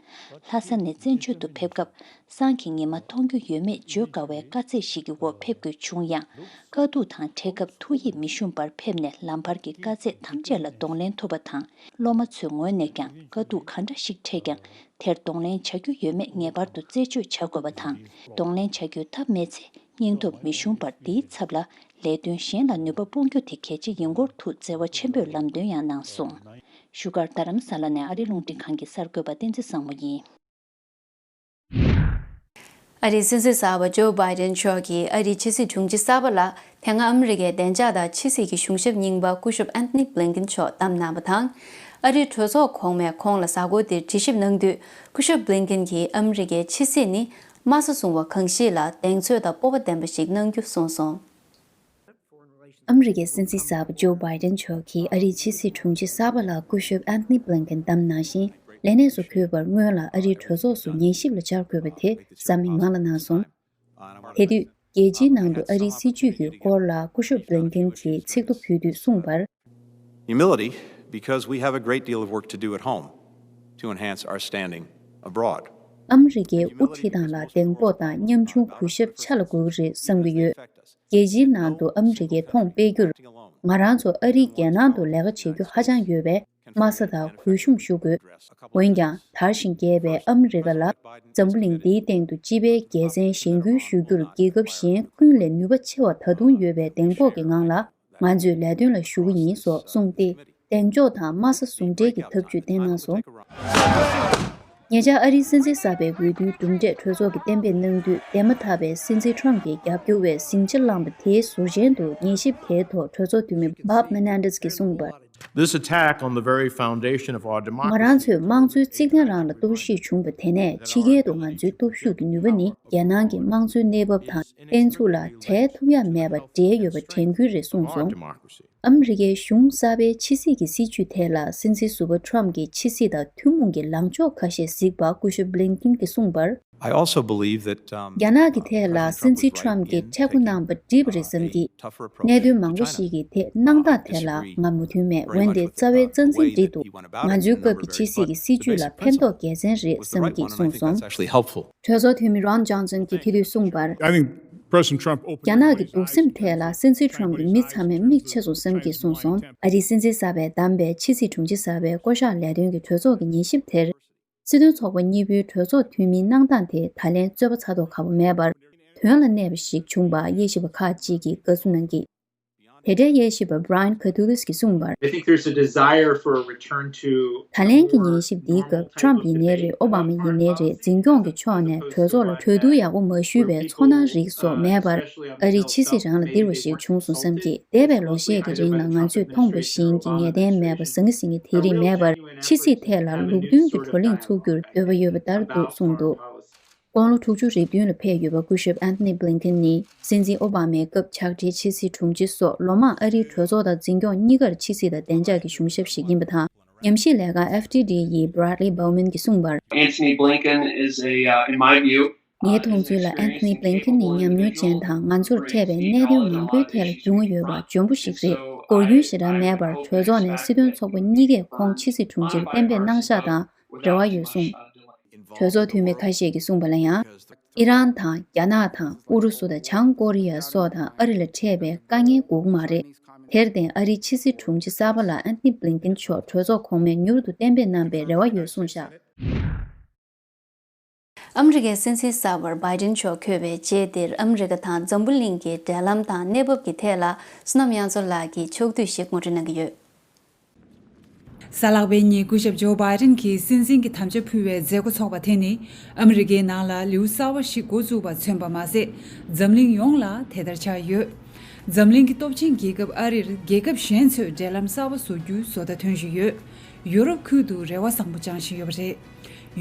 ལྷ་ས་ནས་བཙན་བྱོལ་དུ་ཕེབས་སྐབས། སང་གི་ཉི་མ་མཐོང་རྒྱུ་ཡོད་མེད་བརྗོད་དཀའ་བའི་དཀའ་ཚེགས་ཤིག་གི་འོག་ཕེབས་དགོས་བྱུང་ཡང་། དཀའ་སྡུག་དང་འཕྲད་སྐབས་ཐུགས་ཡིད་མི་ཞུམ་པར་ཕེབས་ནས་ལམ་བར་གྱི་དཀའ་ཚེགས་ཐམས་ཅད་ལ་གདོང་ལེན་ཐུབ་པ་དང་། སློབ་མ་ཚོའི་ངོས་ནས་ཀྱང་དཀའ་སྡུག་གང་འདྲ་ཞིག་འཕྲད་ཀྱང་། དེར་གདོང་ལེན་བྱ་རྒྱུ་ཡོད་མེད་ངེས་པར་དུ་རྩད་གཅོད་བྱ་དགོས་པ་དང་། གདོང་ལེན་བྱ་རྒྱུའི་ཐབས་མེད་ཚེ། སྙིང་སྟོབས་མི་ཞུམ་པར་འདིའི་ཚབ་ལ་ལས་དོན་གཞན་ལ་ནུས་པ་སྤུངས་རྒྱུ་དེ་གལ་ཆེ་ཡིན་སྐོར་ཐུགས་བརྩེ་བ་ཆེན་པོས་ལམ་སྟོན་ཡང་གནང་སོང་། བཞུགས་སྒར་རྡ་རམ་ས་ལ་ནས་ཨ་རིའི་རླུང་འཕྲིན་ཁང་གི་གསར་འགོད་པ་བསྟན་འཛིན་བཟང་མོ་ཡིན། ཨ་རིའི་སྲིད་འཛིན་གསར་པ་ཇོ་བྷའི་ཌེན་མཆོག་གིས་ཨ་རིའི་ཕྱི་སྲིད་དྲུང་ཆེ་གསར་པ་ལ་དེ་སྔ་ཨ་མི་རི་ཀའི་བདེ་འཇགས་དང་ཕྱི་སྲིད་ཀྱི་གཞུང་ཞབས་རྙིང་པ་སྐུ་ཞབས་ཨན་ཐོ་ནི་བྷི་ལིན་ཀིན་མཆོག་བདམས་གནང་བ་དང་། ཨ་རིའི་གྲོས་ཚོགས་གོང་མས་ཁོང་ལ་གཟའ་འཁོར་འདིར་དྲི་ཞིབ་གནང་དུས། སྐུ་ཞབས་བྷི་ལིན་ཀིན་གྱིས་ཨ་མི་རི་ཀའི་ཕྱི་སྲིད་ནི་དམའ་ས་བཟུང་བ་གང་ཞིག་ལ་གདེང་ཚོད་དང་སྤོབས་པ་ལྡན་པ་ཞིག་གནང་རྒྱུ་གསུངས་སོང་། ཨ་མི་རི་ཀའི་སྲིད་འཛིན་གསར་པ་ཇོ་བྷའི་ཌེན་མཆོག་གིས་ཨ་རིའི་ཕྱི་སྲིད་དྲུང་ཆེ་གསར་པ་ལ་སྐུ་ཞབས་ཨན་ཐོ་ནི་བྷི་ལིན་ཀིན་བདམས་གནང་ཞིང་། ལས་གནས་སུ་འཁོད་པར་སྔོན་ལ་ཨ་རིའི་གྲོས་ཚོགས་སུ་ཉན་ཞིབ་ལ་བཅར་དགོས་པ་དེ་བསམ་མི་ངང་ལ་གནང་སོང་། དེ་དུས་རྒྱལ་སྤྱིའི་ནང་དུ་ཨ་རིའི་སྲིད་བྱུས་ཀྱི་སྐོར་ལ་སྐུ་ཞབས་བྷི་ལིན་ཀིན་གྱིས་ཚིག་ཐོ་ཕུལ་དུས་གསུངས་པར། Humility, because we have a great deal of work to do at home to enhance our standing abroad. ཨ་མི་རི་ཀའི་དབུ་ཁྲིད་སྟངས་ལ་གདེང་སྤོབས་དང་ཉམ་ཆུང་གུས་ཞབས་ཆ་ལ་དགོས་ཀྱི་རེད་བསམ་གྱི་ཡོད། རྒྱལ་སྤྱིའི་ནང་དུ་ཨ་མི་རི་ཀའི་མཐོང་སྤེལ་རྒྱུར། ང་རང་ཚོ་ཨ་རིའི་རྒྱལ་ནང་དུ་ལས་ཀ་བྱེད་རྒྱུ་ཧ་ཅང་ཡོད་པས། དམའ་ས་དང་གུས་ཞུམ་ཞུ་དགོས། འོན་ཀྱང་། དར་ཞིང་རྒྱས་པའི་ཨ་མི་རི་ཀ་ལ། འཛམ་བུ་གླིང་འདིའི་སྟེང་དུ་སྤྱི་པའི་རྒྱལ་མཚན་བཞེངས་སྐུལ་ཞུ་རྒྱུར་རྒྱལ་ཁབ་གཞན་ཀུན་ལས་ནུས་པ་ཆེ་བ་ད་དུང་ཡོད་པའི་གདེང་སྤོབས་ཀྱི་ངང་ལ། ང་ཚོས་ལས་དོན་ལ་ཞུགས་ཀྱི་ཡིན་སོགས་གསུངས་ཏེ། གདེང་འཇོག་དང་དམའ་ས་ཟུང་འབྲེལ་གྱི་ཐབས་ཇུས་བསྟན་གནང་སོང་། ཉེ་ཆར་ཨ་རིའི་སྲིད་འཛིན་གསར་པའི་འོས་བསྡུའི་གྲུབ་འབྲས་གྲོས་ཚོགས་ཀྱིས་གཏན་འབེབས་གནང་དུས། འདས་མ་ཐག་པའི་སྲིད་འཛིན་ཁྲོམ་གྱིས་རྒྱབ་སྐྱོར་བའི་ཟིང་ཆ་བསླངས་པ་དེའི་ཟུར་མཆན་དུ། ཉན་ཞིབ་དེའི་ཐོག་གྲོས་ཚོགས་འཐུས་མི་བྷབ་མེ་ནན་ཌེས་ཀྱིས་གསུངས་པར། This attack on the very foundation of our democracy. ང་རང་ཚོའི་དམངས་གཙོའི་རྩིག་ཐང་རང་ལ་གཏོར་བཤིག་བྱུང་བ་དེ་ནས་ཕྱི་རྒྱལ་དུ་ང་ཚོའི་སྟོབས་ཤུགས་ཀྱི་ནུས་པ་ནི་རྒྱ་ནག་གི་དམངས་གཙོའི་གནས་བབ་དང་བསྟན་ཚུགས་ལ་བྲལ་ཐུབ་ཡ་མེད་པ་འབྲེལ་ཡོད་པ་དྲན་སྐུལ་རེད་གསུངས་སོང་། ཨ་མི་རི་ཀའི་གཞུང་གསར་པའི་ཕྱི་སྲིད་ཀྱི་སྲིད་ཇུས་ཐད་ལ་སྲིད་འཛིན་ཟུར་པ་ཁྲོམ་གྱིས་ཕྱི་སྲིད་དང་ཐུན་མོང་གི་ལངས་ཕྱོགས་ཁ་ཤས་གཟིགས་པ་སྐུ་ཞབས་Blinken་གྱིས་གསུངས་པར། I also believe that རྒྱ་ནག་གི་ཐད་ལ་སྲིད་འཛིན་ཁྲོམ་གྱིས་མཁྲེགས་པོ་གནང་པ་འགྲིག་པ་རེད་བསམ་གི། གནད་དོན་མང་པོ་ཞིག་གི་ཐད་གནང་སྟངས་ཐད་ལ་ང་མོས་མཐུན་མེད། འོན་ཏེ་རྩ་བའི་རྩ་འཛིན་འགྲིག་འདུག་ང་ཚོའི་སྐབས་ཀྱི་ཕྱི་སྲིད་ཀྱི་སྲིད་ཇུས་ལ་ཕན་ཐོགས་དགེ་མཚན་རེད་བསམ་གི་གསུངས་སོང་། གྲོས་ཚོགས་འཐུས་མི་Ron Johnson་གྱིས་དེ་དུས་གསུངས་པར། རྒྱ་ནག་གི་སྡུག་སེམས་ཐད་ལ་སྲིད་འཛིན་ཁྲོམ་གྱི་མི་ཚང་མས་མིག་ཕྱེ་སོང་བསམ་གི་གསུངས་སོང་། ཨ་རིའི་སྲིད་འཛིན་གསར་པས་བདམས་པའི་ཕྱི་སྲིད་དྲུང་ཆེ་གསར་པའི་བསྐོ་གཞག་ལས་དོན་གྱི་གྲོས་ཚོགས་ཀྱི་ཉན་ཞིབ་དེར། སྲིད་དོན་ཚོགས་པ་གཉིས་པོའི་གྲོས་ཚོགས་འཐུས་མིའི་གནང་སྟངས་དེ་ད་ལན་རྩོད་པ་ཚ་ཐོག་ཁ་པོ་མེད་པར་དོན་ལ་གནས་པ་ཞིག་བྱུང་བ་དབྱེ་ཞིབ་པ་ཁག་ཅིག་གིས་དགའ་བསུ་གནང་གིས། དེ་འབྲེལ་དབྱེ་ཞིབ་པ་Brian Katulis་གྱིས་གསུངས་པར། I think there's a desire for a return to ད་ལན་གྱི་ཉན་ཞིབ་འདིའི་སྐབས་Trump་ཡིན་ནའི་རེད། ཨོ་བྷ་མ་ཡིན་ནའི་རེད། འཛིན་སྐྱོང་གི་ཕྱོགས་ནས་གྲོས་ཚོགས་ལ་གྲོས་བསྡུར་ཡག་པོ་མ་ཞུས་པའི་ཚོར་སྣང་རིགས་སོགས་མེད་པར་ཨ་རིའི་ཕྱི་སྲིད་རང་ལ་ལྡིར་བ་ཞིག་བྱུང་སོང་བསམ་གྱིས། འདས་པའི་ལོ་ཤས་ཀྱི་རིང་ལ་ང་ཚོས་མཐོང་པ་བཞིན་གྱི་ངེས་གཏན་མེད་པ་ཟང་ངེ་ཟིང་ངེ་དེ་རིགས་མེད་པར་ཕྱི་སྲིད་ཐད་ལ་ལུགས་མཐུན་གྱི་བགྲོ་གླེང་ཚུགས་རྒྱུར་འདོད་པ་ཡོད་པ་ལྟར་འདུག་གསུངས་འདུག་དགུང་ལོ་དྲུག་ཅུ་རེ་བདུན་ལ་ཕེབས་ཡོད་པ་སྐུ་ཞབས་Antony Blinken་ནི་སྲིད་འཛིན་ཨོ་བྷ་མའི་སྐབས་ཕྱག་བྲིས་ཕྱི་སྲིད་དྲུང་ཆེ་སོགས་ལོ་མང་ཨ་རིའི་གྲོས་ཚོགས་དང་འཛིན་སྐྱོང་གཉིས་ཀར་ཕྱི་སྲིད་དང་བདེ་འཇགས་ཀྱི་གཞུང་ཞབས་ཤིག་ཡིན་པ་དང་། ཉམས་ཞིབ་ལས་ཁང་F T D་ཡི་Bradley Bowman་གྱིས་གསུངས་པར། Antony Blinken is a, uh, in my view, ངའི་མཐོང་ཚུལ་ལ་Antony Blinken་ནི་ཉམས་མྱོང་ཅན་དང་ང་ཚོར་འཕྲད་པའི་གནད་དོན་མང་པོའི་ཐད་ལ་རྒྱུས་མངའ་ཡོད་པ་འཇོན་པོ་ཞིག་རེད། སྒོར་རྒྱུན་ཞེ་དྲག་མེད་པར་གྲོས་ཚོགས་ནས་སྲིད་དོན་ཚོགས་པ་གཉིས་ཀས་ཁོང་ཕྱི་སྲིད་དྲུང་ཆེར་གཏན་འབེབས་གནང་ཤག་དང་རེ་བ་ཡོད་གསུངས། གྲོས་ཚོགས་འཐུས་མི་ཁ་ཤས་ཀྱིས་གསུངས་པ་ལ་ཡང་། ཨི་རན་དང་རྒྱ་ནག་དང་ཨུ་རུ་སུ་དང་བྱང་ཀོ་རི་ཡ་སོགས་དང་ཨ་རི་ལ་འཕྲད་པའི་དཀའ་ངལ་འགོ་གི་མ་རེད། དེར་བརྟེན་ཨ་རིའི་ཕྱི་སྲིད་དྲུང་ཆེ་གསར་པ་ལ་Antony Blinken་མཆོག་གྲོས་ཚོགས་གོང་མས་མྱུར་དུ་གཏན་འབེབས་གནང་པའི་རེ་བ་ཡོད་གསུངས་བཞག། ཨ་མི་རི་ཀའི་སྲིད་འཛིན་གསར་པར་བྷའི་ཏིན་མཆོག་འཁོད་པའི་རྗེས་འདིར་ཨ་མི་རི་ཀ་དང་འཛམ་བུ་གླིང་གི་འབྲེལ་ལམ་དང་གནས་བབ་ཀྱི་ཐད་ལ་བསོད་ནམས་དབྱངས་མཚོ་ལགས་ཀྱིས་ཕྱོགས་བསྡུས་ཤིག་ངོ་སྤྲོད་གནང་གི་ཡོད། གཟའ་ལྷག་པའི་ཉིན་སྐུ་ཞབས་ཇོ་བྷའི་ཏིན་གྱིས་སྲིད་འཛིན་གྱི་དམ་བཅའ་ཕུལ་བའི་མཛད་སྒོ་ཚོགས་པ་དེ་ནི་ཨ་མི་རི་ཀའི་ནང་ལ་ལེའུ་གསར་བ་ཞིག་འགོ་བཙུགས་པ་མཚོན་པ་མ་ཟད། འཛམ་གླིང་ཡོངས་ལ་དེ་ལྟར་ཆགས་ཡོད། འཛམ་གླིང་གི་སྟོབས་ཆེན་རྒྱལ་ཁབ་ཨ་རིར་རྒྱལ་ཁབ་གཞན་ཚོས་འབྲེལ་ལམ་གསར་བ་བཟོ་རྒྱུའི་བཟོ་ལྟ་ཐོན་བཞིན་ཡོད། ཡུ་རོབ་ཁུལ་དུ་རེ་བ་བཟང་པོ་བཅངས་བཞིན་ཡོད་པ་རེད།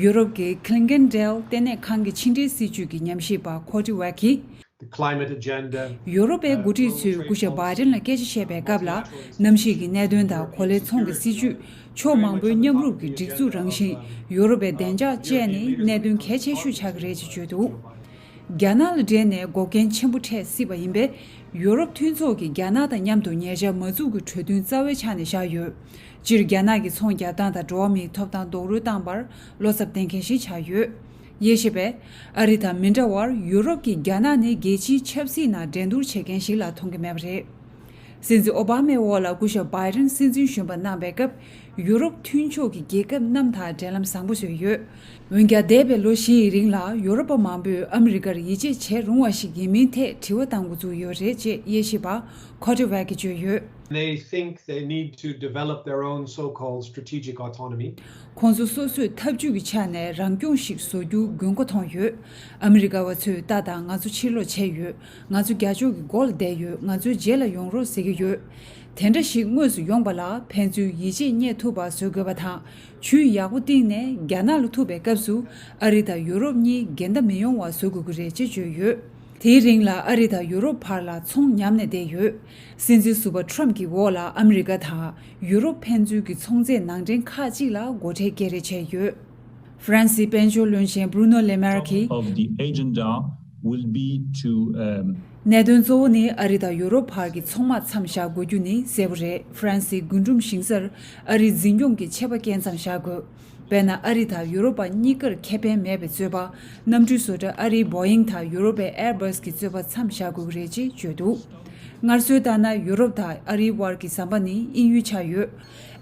ཡུ་རོབ་ཀྱི་Clingendael་ལྟེ་གནས་ཁང་གི་ཕྱི་འབྲེལ་སྲིད་ཇུས་ཀྱི་ཉམས་ཞིབ་པ་Corti Wag་གིས། The climate agenda. ཡུ་རོབ་པའི་འགོ་ཁྲིད་ཚོས་སྐུ་ཞབས་བྷའི་ཏིན་ལ་སྐད་ཆ་བཤད་པའི་སྐབས་ལ། གནམ་གཤིས་ཀྱི་གནད་དོན་དང་གོ་ལའི་ཚོང་གི་སྲིད་ཇུས། ཕྱོགས་མང་པོའི་མཉམ་རུབ་ཀྱི་སྒྲིག་འཛུགས་རང་བཞིན། ཡུ་རོབ་པའི་བདེ་འཇགས་བཅས་ནི་གནད་དོན་གལ་ཆེ་ཤོས་ཆགས་ཀྱི་རེད་ཅེས་བརྗོད་འདུག་རྒྱ་ནག་ལ་འབྲེལ་ནས་འགོག་རྐྱེན་ཆེན་པོ་འཕྲད་སྲིད་པ་ཡིན་པས། ཡུ་རོབ་མཐུན་ཚོགས་ཀྱིས་རྒྱ་ནག་དང་མཉམ་དུ་ཉེ་ཆར་མ་བཙུགས་ཀྱི་གྲོས་མཐུན་རྩ་བའི་ཆ་ནས་བཞག་ཡོད། སྤྱིར་རྒྱ་ནག་གི་ཚོང་རྒྱག་སྟངས་དང་འགྲོ་བ་མིའི་ཐོབ་ཐང་རྡོག་རོལ་བཏང་པར་བློ་འཚབ་བསྟན་མཁན་ཞིག་ཆགས་ཡོད། དབྱེ་ཞིབ་པས། ཨ་རི་དང་མི་འདྲ་བར་ཡུ་རོབ་ཀྱིས་རྒྱ་ནག་ནི་རྒྱལ་སྤྱིའི་ཆབ་སྲིད་ནང་འགྲན་བསྡུར་བྱེད་མཁན་ཞིག་ལ་མཐོང་གི་མེད་པ་རེད། སྲིད་འཛིན་ཨོ་བྷ་མའི་འོག་ལ་སྐུ་ཞབས་བྷའི་ཏིན་སྲིད་འཛིན་གཞོན་པ་གནང་པའི་སྐབས། ཡུ་རོབ་མཐུན་ཕྱོགས་ཀྱི་རྒྱལ་ཁབ་རྣམས་དང་འབྲེལ་ལམ་བཟང་པོ་བཟོས་ཡོད། འོན་ཀྱང་འདས་པའི་ལོ་བཞི་ཡི་རིང་ལ་ཡུ་རོབ་པ་མང་པོས་ཨ་མི་རི་ཀར་ཡིད་ཆེས་བྱེད་རུང་བ་ཞིག་ཡིན་མིན་ཐད་དྲི་བ་བཏང་འགོ་བཙུགས་ཡོད་རེད་ཅེས་དབྱེ་ཞིབ་པ་Corti Wag་གིས་བརྗོད་ཡོད། They think they need to develop their own so-called strategic autonomy. ཁོང་ཚོ་སོ་སོས་འཐབ་ཇུས་ཀྱི་ཆ་ནས་རང་སྐྱོང་ཞིག་བཟོ་རྒྱུ་དགོས་མཁོ་མཐོང་ཡོད། ཨ་མི་རི་ཀ་བ་ཚོས་ད་ལྟ་ང་ཚོ་ཕྱིར་ལོག་བྱས་ཡོད། ང་ཚོ་རྒྱ་ཕྱོགས་ཀྱི་མགོ་ལ་བསྡད་ཡོད། ང་ཚོའི་རྗེས་ལ་ཡོང་རོགས་ཟེར་གྱི་ཡོད། དེ་འདྲ་ཞིག་དངོས་སུ་ཡོང་པ་ལ་ཕན་ཚུན་ཡིད་ཆེས་རྙེད་ཐུབ་པ་བཟོ་དགོས་པ་དང་། ཇུས་ཡག་པོ་བཏིང་ནས་རྒྱ་ནག་ལ་ཐུག་པའི་སྐབས་སུ་ཨ་རི་དང་ཡུ་རོབ་གཉིས་འགལ་ཟླ་མི་ཡོང་བ་བཟོ་དགོས་ཀྱི་རེད་ཅེས་བརྗོད་ཡོད། དེའི་རིང་ལ་ཨ་རི་དང་ཡུ་རོབ་བར་ལ་ཚོང་ཉམས་ནས་བསྡད་ཡོད། སྲིད་འཛིན་ཟུར་པ་ཁྲོམ་གྱི་འོག་ལ་ཨ་མི་རི་ཀ་དང་ཡུ་རོབ་ཕན་ཚུན་གྱི་ཚོང་རྫས་ནང་འདྲེན་ཁག་ཅིག་ལ་སྒོ་ཁྲལ་སྐྱེལ་རེས་བྱས་ཡོད། ཧྥ་རན་སིའི་དཔལ་འབྱོར་བློན་ཆེན་Bruno Le Maire་གྱིས། Of the agenda will be to, um, གནད་དོན་གཙོ་བོ་ནི་ཨ་རི་དང་ཡུ་རོབ་བར་གྱི་ཚོང་དམག་མཚམས་བཞག་དགོས་རྒྱུ་ནི་གསལ་པོ་རེད། ཧྥ་རན་སིའི་རྒུན་འབྲུམ་ཞིང་སར་ཨ་རིའི་འཛིན་སྐྱོང་གི་ཆད་པ་བཀལ་མཚམས་བཞག་དགོས། དཔེར་ན་ཨ་རི་དང་ཡུ་རོབ་པ་གཉིས་ཀར་ཁེ་ཕན་མེད་པའི་རྩོད་པ། གནམ་གྲུའི་བཟོ་གྲྭ་ཨ་རིའི་Boeing་དང་ཡུ་རོབ་པའི་Airbus་གི་རྩོད་པ་མཚམས་བཞག་དགོས་ཀྱི་རེད་ཅེས་བརྗོད་འདུག་སྔར་སྲོལ་ལྟར་ན་ཡུ་རོབ་དང་ཨ་རིའི་དབར་གྱི་ཟམ་པ་ནི་དབྱིན་ཡུལ་ཆགས་ཡོད།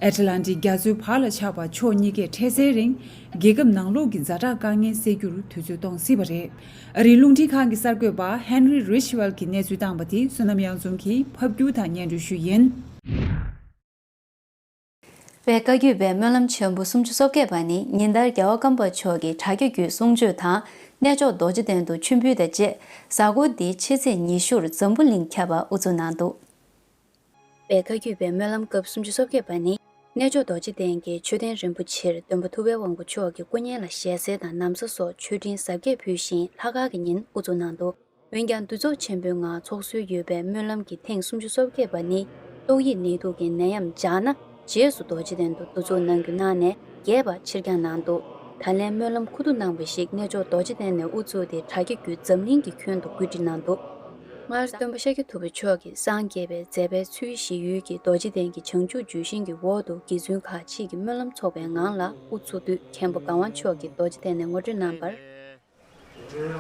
ཨེ་ཊ་ལན་ཊིག་རྒྱ་མཚོའི་བར་ལ་ཆགས་པ་ཕྱོགས་གཉིས་ཀས་འཕྲལ་སེལ་རིང་རྒྱལ་ཁབ་ནང་ལོགས་ཀྱི་ཛ་དྲག་དཀའ་ངལ་སེལ་རྒྱུར་དུས་ཚོད་གཏོང་སྲིད་པ་རེད། ཨ་རིའི་རླུང་འཕྲིན་ཁང་གི་གསར་འགོད་པ་Henry Ridgwell་གྱིས་གནས་ཚུལ་བཏང་པ་དེ་བསོད་ནམས་དབྱངས་འཛོམས་ཀྱིས་ཕབ་སྒྱུར་དང་སྙན་སྒྲོན་ཞུས་ཡིན། པའི་བཀའ་བརྒྱུད་པའི་སྨོན་ལམ་ཆེན་པོ་སུམ་ཅུ་སོ་བརྒྱད་པ་ནི་ཉིན་ལྟར་རྒྱལ་བ་ཀམ་པ་མཆོག་གི་དྲ་རྒྱ་བརྒྱུད་གསུང་ཆོས་དང་གནས་མཆོག་རྡོ་རྗེ་གདན་དུ་མཆོད་འབུལ་དང་བཅས་གཟའ་འཁོར་འདིའི་ཕྱི་ཚེས་ཉི་ཤུར་འཛམ་བུ་གླིང་ཁྱབ་པ་དབུ་འཛུགས་གནང་འདུག་པའི་བཀའ་བརྒྱུད་པའི་སྨོན་ལམ་སྐབས་སུམ་ཅུ་སོ་བརྒྱད་པ་ནི། རྣལ་འབྱོར་རྡོ་རྗེ་གདན་གྱི་མཆོད་རྟེན་རིན་པོ་ཆེར་སྟོན་པ་ཐུབ་པའི་དབང་པོ་མཆོག་གི་སྐུ་བརྙན་ལ་ཞལ་ཟས་དང་ན་བཟའ་སོགས་མཆོད་སྤྲིན་གཟབ་རྒྱས་ཕུལ་ཞིང་ལྷག་དཀར་གྱི་ཉིན་དབུ་འཛུགས་གནང་འདུག་འོན་ཀྱང་འདུ་ཚོགས་ཆེན་པོའི་ངང་ཚོགས་སྲོལ་ཡོད་པའི་སྨོན་ལམ་གྱི་ཐེངས་སུམ་ཅུ་སོ་བརྒྱད་པ་ནི་ཏོག་དབྱིབས་ནད་དུག་གི་ནད་ཡམས་འཇགས་ན་རྗེས་སུ་རྡོ་རྗེ་གདན་དུ་འདུ་ཚོགས་གནང་རྒྱུ་གནང་ནས་རྒྱས་པ་ཕྱིར་འགྱངས་གནང་འདུག་ད་ལན་སྨོན་ལམ་ཁུ་བསྡུ་གནང་བ་ཞིག་རྣལ་འབྱོར་རྡོ་རྗེ་གདན་ནས་དབུ་ཚུགས་ཏེ་དྲ་རྒྱ་བརྒྱུད་འཛམ་གླིང་གི་ཁྱོན་དུ་བརྒྱུད་སྒྲིག་གནང་འདུག་སྔར་སྟོན་པ་ཤཱཀྱ་ཐུབ་པ་མཆོག་གིས་སངས་རྒྱས་པའི་མཛད་པའི་ཚུལ་བཞིན་ཡུལ་གྱི་རྡོ་རྗེ་གདན་གྱི་བྱང་ཆུབ་ལྗོན་ཤིང་གི་འོག་ཏུ་དགེ་ཚུལ་ཁག་ཅིག་གིས་སྨོན་ལམ་ཚོགས་པའི་ངང་ལ་དབུ་ཚུགས་དུས་མཁན་པོ་གང་བ་མཆོག་གིས་རྡོ་རྗེ་གདན་ནས་ངོ་སྤྲོད་གནང་བར།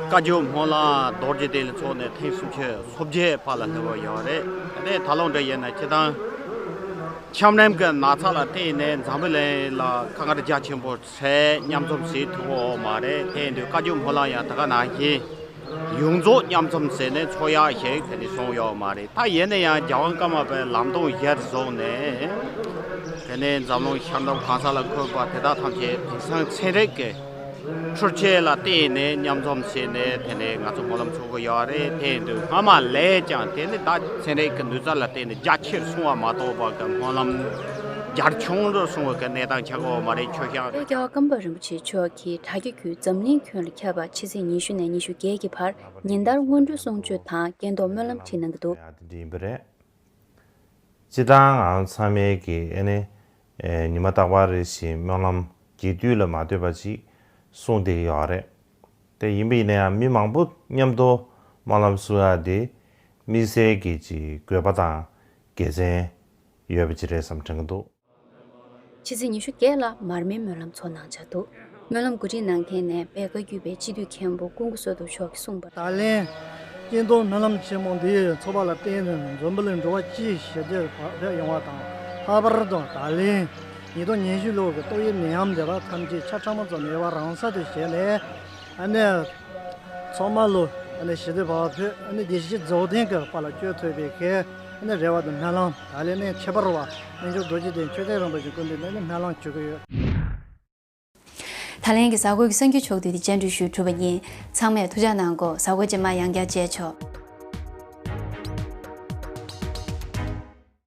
བཀའ་བརྒྱུད་སྨོན་ལམ་རྡོ་རྗེ་གདན་ལ་ཚོགས་ནས་ཐེངས་སུམ་ཅུ་སོ་བརྒྱད་པ་ལ་སླེབས་པ་ཡོད་རེད། དེ་ནས་ད་ལོ་འདྲ་ཡིན་ན་སྤྱིར་བཏང་ཆམ་རིམས་ཀྱི་ན་ཚ་ལ་བརྟེན་ནས་འཛམ་བུ་གླིང་ལ་དཀའ་ངལ་རྒྱ་ཆེན་པོ་འཕྲད་མཉམ་འཛོམས་བྱེད་ཐུབ་ཀྱི་ཡོད་མ་རེད། དེ་ཡིན་དུས་བཀའ་བརྒྱུད་སྨོན་ལམ་ཡང་ད་ག་ནང་བཞིན་ཡོངས་རྫོགས་མཉམ་འཛོམས་བྱས་ནས་ཚོགས་ཡག་ཞིག་དེ་ནས་བྱུང་ཡོད་མ་རེད། ད་ཡིན་ན་ཡང་རྒྱལ་དབང་ཀརྨ་པའི་ལམ་སྟོན་གཞིར་བཟུང་ནས་དེ་ནས་འཛམ་གླིང་ཤར་ནུབ་གང་ས་ལ་འཁོད་པ་དེ་དག་ཐམས་ཅད་དེང་སང་ཚན་རིག་གི་འཕྲུལ་ཆས་ལ་བརྟེན་ནས་མཉམ་འཛོམས་བྱས་ནས་དེ་ནས་ང་ཚོ་སྨོན་ལམ་ཚོགས་ཀྱི་ཡོད་རེད། དེ་ཡིན་དུས་སྔ་མ་ལས་ཀྱང་དེ་ནི་ད་ཚན་རིག་གི་ནུས་རྩལ་ལ་བརྟེན་ནས་རྒྱ་ཆེར་སོང་བ་མ་གཏོགས་པ་གི་སྨོན་ལམ་རྒྱ་ཆུང་རུ་སོང་བའི་གི་གནས་སྟངས་ཆགས་ཀྱི་ཡོད་མ་རེད། ཆོས་ཞང་རེད། རྒྱལ་བ་ཀརྨ་པ་རིན་པོ་ཆེ་མཆོག་གིས་དྲ་རྒྱ་བརྒྱུད་འཛམ་གླིང་ཁྱོན་ལ་ཁྱབ་པ་ཕྱི་ཚེས་ཉི་ཤུ་ནས་ཉི་ཤུ་བརྒྱད་ཀྱི་བར་ཉིན་ལྟར་སྔོན་འགྲོའི་གསུང་ཆོས་དང་སྐྱེ་འདོམས་སྨོན་ལམ་ཁྲིད་གནང་གི་འདུག་དེ་འདྲ་ཡིན་པ་རེད། སྤྱིར་བཏང་ང་རང་ཚང་མའི་གི་ཨ་ནི་ཨེ་ཉི་མ་རྟག་པར་རེ་བཞིན་སྨོན་ལམ་རྒྱས་བསྡུས་ལ་མ་ལྟོས་པ་ཅིག་གསུང་བསྡད་ཀྱི་ཡོད་རེད། དེ་ཡིན་པ་ཡིན་ན་ཡང་མི་མང་པོ་མཉམ་དུ་སྨོན་ལམ་གསུང་ཡག་དེ་དམིགས་བསལ་གྱི་ཅིག་དགོས་པ་དང་དགེ་མཚན་ཡོད་པ་ཅིག་རེད་བསམ་དྲན་གྱི་འདུག་ཕྱི་ཚེས་ཉི་ཤུ་བརྒྱད་ལ་མར་མེའི་སྨོན་ལམ་ཚོགས་གནང་འཆར་འདུག་སྨོན་ལམ་གོ་སྒྲིག་གནང་མཁན་ནས་དཔལ་བཀའ་བརྒྱུད་པའི་སྤྱི་འཐུས་མཁན་པོ་ཀུན་དགའ་བསོད་སྟོབས་མཆོག་གིས་གསུངས་པར། ད་ལན་སྐྱེ་འདོམས་སྨོན་ལམ་ཆེན་མོ་འདིའི་ཚོགས་པ་ལ་བརྟེན་ནས་འཛམ་བུ་གླིང་འགྲོ་བ་སྤྱིའི་ཞི་བདེ་བག་ཕེབས་ཡོང་བ་དང་། ལྷག་པར་དུ་ད་ལན་ཉིས་སྟོང་ཉི་ཤུ་ལོའི་ཏོག་དབྱིབས་ནད་ཡམས་འདི་དག་ཐམས་ཅད་ཆ་ཕྲ་མོ་ཙམ་མེད་པ་རང་ས་དུ་བྱས་ནས་ཨ་ནི། ཚང་མ་ལོ་ཨ་ནི་ཞི་བདེ་བག་ཕེབས་ཨ་ནི་བདེ་སྐྱིད་རྫོགས་ལྡན་གྱི་དཔལ་ལ་སྤྱོད་ཐུབ་པའི་གི་ཨ་ནི་རེ་བ་དང་སྨོན་ལམ། ད་ལན་ནས་ཁྱད་པར་བ་རྣལ་འབྱོར་རྡོ་རྗེ་གདན་མཆོད་རྟེན་རིན་པོ་ཆེ་སྐུ་མདུན་ནས་ནི་སྨོན་ལམ་ཞུ་གི་ཡོད། ད་ལན་གྱི་གཟའ་འཁོར་གྱི་གསར་འགྱུར་ཕྱོགས་བསྡུས་དེ་སྙན་སྒྲོན་ཞུས་གྲུབ་པ་ཡིན། ཚང་མས་ཐུགས་ཅག་གནང་གོ། གཟའ་འཁོར་རྗེས་མ་ཡང་བསྐྱར་མཇལ་ཆོག